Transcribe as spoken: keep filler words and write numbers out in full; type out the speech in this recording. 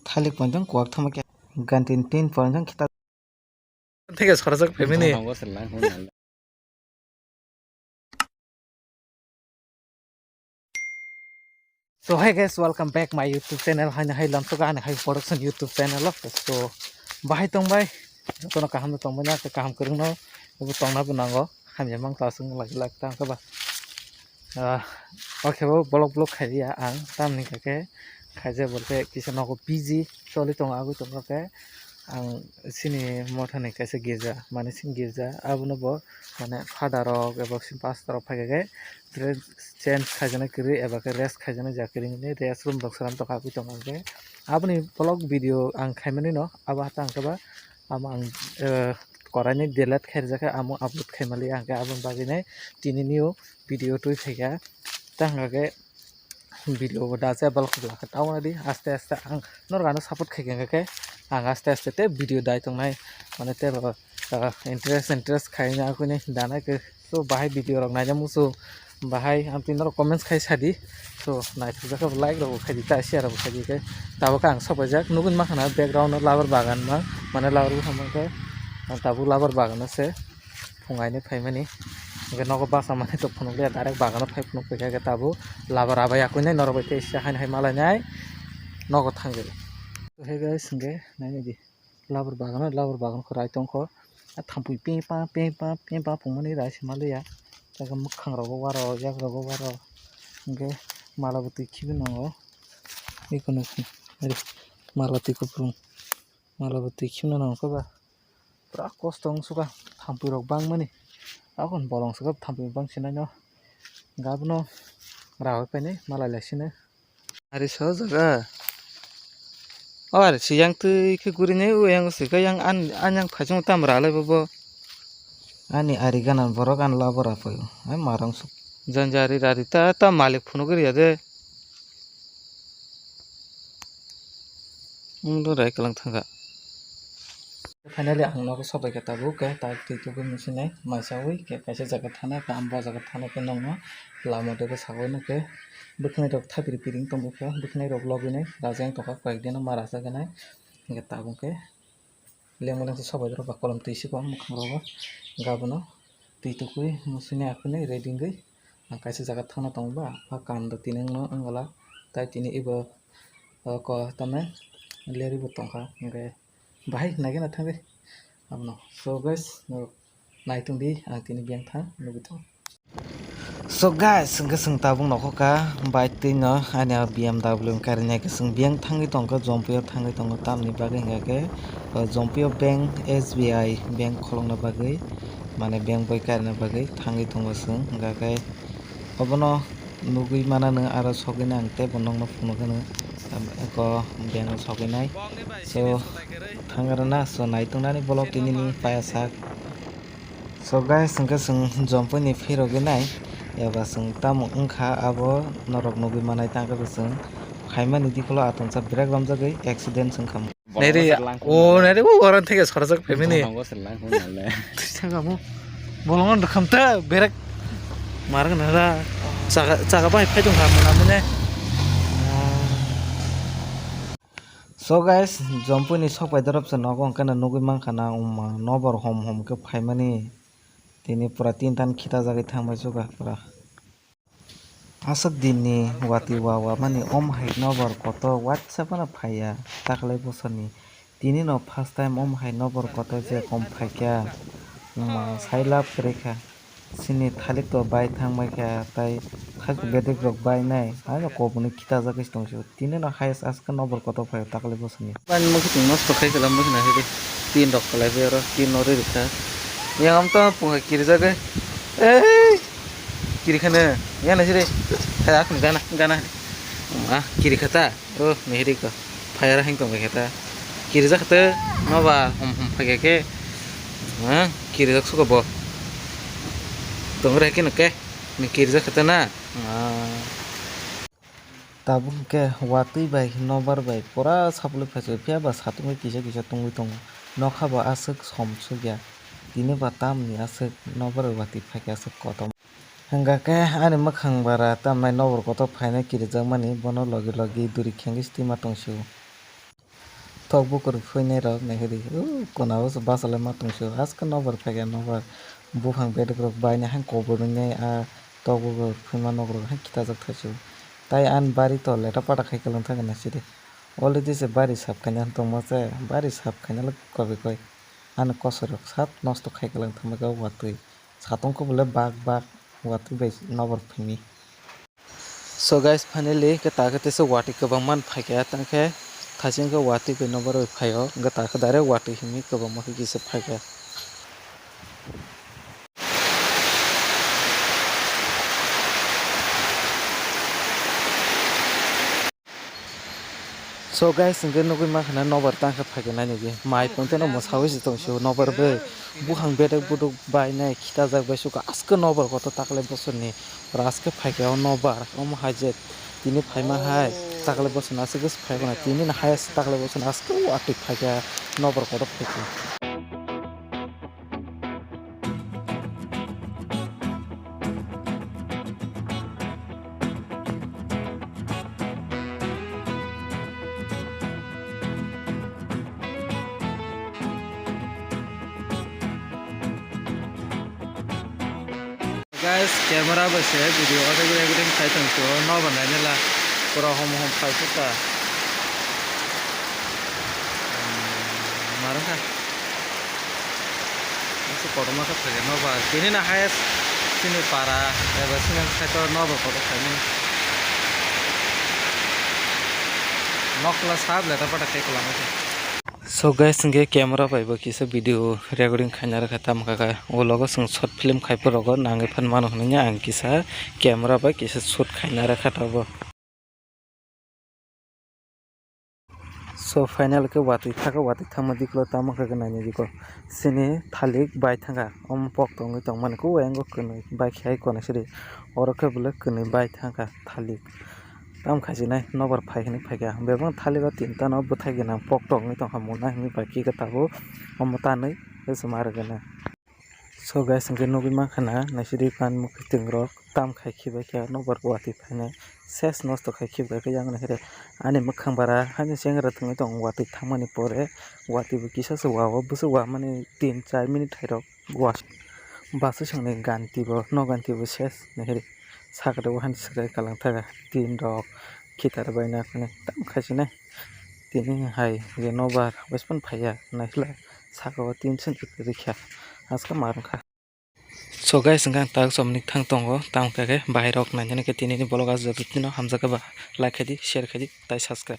Thalik poinjang kuak thama khe gantin tin poinjang kita. Theke sorajak family. So hey guys, welcome back my YouTube channel. Haino hai lamsoka ani hai production YouTube channel o. So bahai tongbai, jotono kaham no tongbai na, kaham kwrwng no bo tongna bo nango. Hamya mang ta aswk lagi lak ta khe ba. Ah, okay bo vlog vlog khai ya ang tamni kake khaija bo khe kisa nogo busy choli tongo agwi tongo khe. Ang sini mothani kaisa girja, mane sini girja, abono bo mane father rok eba sini pastor rok phai khe dress change khaijaknai kwrwi eba khe rest khaijaknai ja kwrwi hwnwi rest room rok swnam tongkha, aboni vlog video ang khaimani no abo hatta ang khe ba amo ang, eh, koraini delete khairwjakha, amo upload khaimali ang khe aboni bagwi nai tini new video twi phaikha. Tei hwnka khe video bo da se balok khe tamo di aste aste ang norok ano support khai khe, hwnka khe ang aste aste tei video dai tongnai, mane tei bo, ah, interest interest khaina kuni dana khe. So bahai video rok naina musu bahai amtwi norok comments khai sadi. So naithok jak khe like rok khai di ta share rok khai di khe tabuk ang sok paijak nugwi mankha na background o labar bagan mang mane labar bwkhang mang khe ang tabuk labar bagan o se. Phung aini phaimani. Hwnkhe nogo basa manwi tok phunukliya, direct bagano phai phunuk paikha, hwnkhe tabuk labar abai yakwinai norok bai tei sisa haino hai malainai nogo thangwi. Hey guys, hwnkhe nainai di labar bagano, labar bagan kho rai tongkho. A thampui pempa pempa pempa phungmani rai se maliya. Tei mwkhang rogo waro, yak rogo waro. Hwnkhe mala bo twi khibi nango. Ikono mala twi kupulung. Mala bo twi khimna nango khe ba. Pura kosto wng suka thampui rok bangmani. Akon bolong suka thampui bang sinai no. Gabono rawi painai malai lai sino. Ari so jaga. O ari si yang twi khe guri nai o yang si khe yang an, an yang phai chwng tam ra lai bo bo. Ani ari gana borok an labora paio. Ai marang suk. Janjari rari ta ta malik phunuk ri ya de. Wng do rai kwlang thangkha. Finally ang nogo sobai khe tabuk khe tak twi tubui musinai maisaui khe kaisa jaga thana khe ang bo jaga thana khe nongno lama dogo sagoi no khe bwkhnai rok thapiri piring tongbo khe bwkhnai rok logwi nai rajang tongkha koi ek dino mara saganai hwnkhe tabuk khe lengma lengsa sobai rok ba kolom twi siko mwkhang rogo gabono twi tukui musuni akhuni ready wngwi ang kaisa jaga thangna tongo ba ah kam do tini wngno wngla tai tini ebo. O ko tamo leri bo tongkha hwnkhe bahai naikhe na thangwi abono. So guys, norok naitongdi ang tini biyang thang nugwi tongo. So guys, hwnkhe chwng tabuk nokhokha bike twi no ani a B M W karinai khe chwng biyang thangwi tongkha, Jompuio thangwi tongo tamni bagwi hwnkha khe o Jompuio bank S B I bank kholokna bagwi mane bank boi karina bagwi thangwi tongo chwng hwnkha khe. Obono nugwi manano aro sogwino ang teibo nokno phunukgwino eko beng sogwinai. So thang rwna so naitongnani bolok tinini paya sak. So guys, hwnkhe chwng Jompuini phirogwi nai eba chwng tamo wngkha abo norok nugwi manai tangkhe bo chwng khaimani dikhulo atongsa brake romjagwi accident chwng kha. Nere, o nere, o oran theke sorajak family. Bolongo se lang hon nale. Sangamo. Bolongo rwkham ta berek. Marang nara. Chaga, chaga bai phai tong kha mona mone. So guys, Jompuini sok pai dorop se nogo hwnkhe no nugwi mankha na, um, nobor hom hom khe phaimani. Tini pura tin tan khita jagwi thangbai suka pura. Aswk dinni watwi wa wamani om hai nobor kotor WhatsApp-o no phaiya, taklai bosorni. Tini no first time om hai nobor kotor je kom phaikha, wngma sai love kwrwi kha. Chini thalik to bai thang bai kha, tai thak bedek rok bai nai, ano koboni khitajak se tong sio. Tini no highest aswk nobor kotor phai taklai bosorni. Bani mokhe tong nosto khai kwlam bo khna hede. Tin rok kwlai bai oro, tin no rwi rwkha. Yang am to pungkha kirjak ai. Ei! Kiri khana, yang nasi re. Hai, aku gana, gana. Ah, kiri khata. Oh, mehri ko. Phayara hing tong khata. Kirjak khata, no ba, hum, hum, phage ke. Ah, kirjak suka bo. Tong re ke no ke. Ni kirjak khata na. Ah. Tabuk hwnkhe watwi bai nobar bai pura saplwk phaichai phiya ba satung bai kisa kisa tungwi tongo. Nokha bo aswk som sukya, tini ba tamni aswk nobar bai watwi phaikhe aswk kotom. Hwnkha khe ani mwkhang bara tamnai nobor kotor phainai kirijakmani bono logi logi duri khengwi swtwima tongsio. Tok bukur phuinai rok naikhe di, o kona o bachalaima tongso, aske nobar phaikha, nobar buphang bedek rok bainai hai kobor wngnai, a tok bukur phuima nok rok hai khitajak thaisu. Tai ani bari to leta pata khai kwlwng thangkha naisidi. Already se bari sap khaina tongma se, bari sap khaina le kobe koi. Ani kosoi rok sat nosto khai kwlwng thangma khe o watwi. Satung khe bole bak bak watwi bai nobar phini. So guys, finally khe ta khe teisa watwi kwbangma phaikha, tang khe thaching khe watwi bai nobar bai phaio, hwnkhe ta khe direct watwi himwi kwbangma khe kisa phaikha. So guys, hwnkhe nugwi mankha na nobar tang khe phaikha nainani di. Mai tongteno mwsawi se tongsi nobar bai. Buphang bedek buduk bainai khitajak bai suka aske nobar kotor takle bosorni. Oro aske phaikha o nobar. Omo hai je tini phaima hai takle bosorni aske phaikha na tini na hai aske takle bosorni aske o atwi phaikha nobar kotor phaikha. Guys, camera bai se video audio recording khai tong to, nobar nainai la pura hom hom khai khe ta. Hmm, marwng kha. Aswk kotorma khe phaikha nobar. Tini no highest chini para eba chini side o nobar kotor khaimani. Nokla sab leta pata khe kwlama khe. So guys, hwnkhe camera bai bo kisa video recording khaina rwkha, tamo kha kha o logo chwng short film khai phurogo nangwi phan mano hwnwi ang kisa camera bai kisa shoot khaina rwkha tabuk. So final khe watwi thaka, watwi thangma diklo tamo khe naini diklo chini thalik bai thangkha, omo pok tongwi tongmani khe o ayang khe kwnwi bai khe hai kona siri oro khe bwlwi kwnwi bai thangkha thalik. Tamo khaichinai nobar phai hwnwi phaikha, bebak thalik o tinta no bwthai gwnang pok tongwi tongkha mona hwnwi bai khe tabuk omo tanwi se ma rwgwna. So guys, hwnkhe nugwi mankha na naisidi pan mwkhwtwng rok tam khai khibai khe nobar watwi phainai ses nosto khai khibai khe yang naikhe ani mwkhang bara haino chengra thwngwi tongo watwi thangmani pore watwi bo kisa se wa o bwswk wamani tin char minute thairok wa baswk songni ganti bo no ganti bo ses naikhe sakhe o haino swkrai kalang thaga tin rok khitar bai naikhe tam khaisinai tini hai je nobar baiphano phaiya naikhe saka o tin sen rikha aska ma rwkha. So guys, hwnkhe ang tak somni thang tongo, tamo khe bahai rok nainani khe tini ni vlog aswk joto tino hamjakhe ba like khaidi, share khaidi, tai subscribe.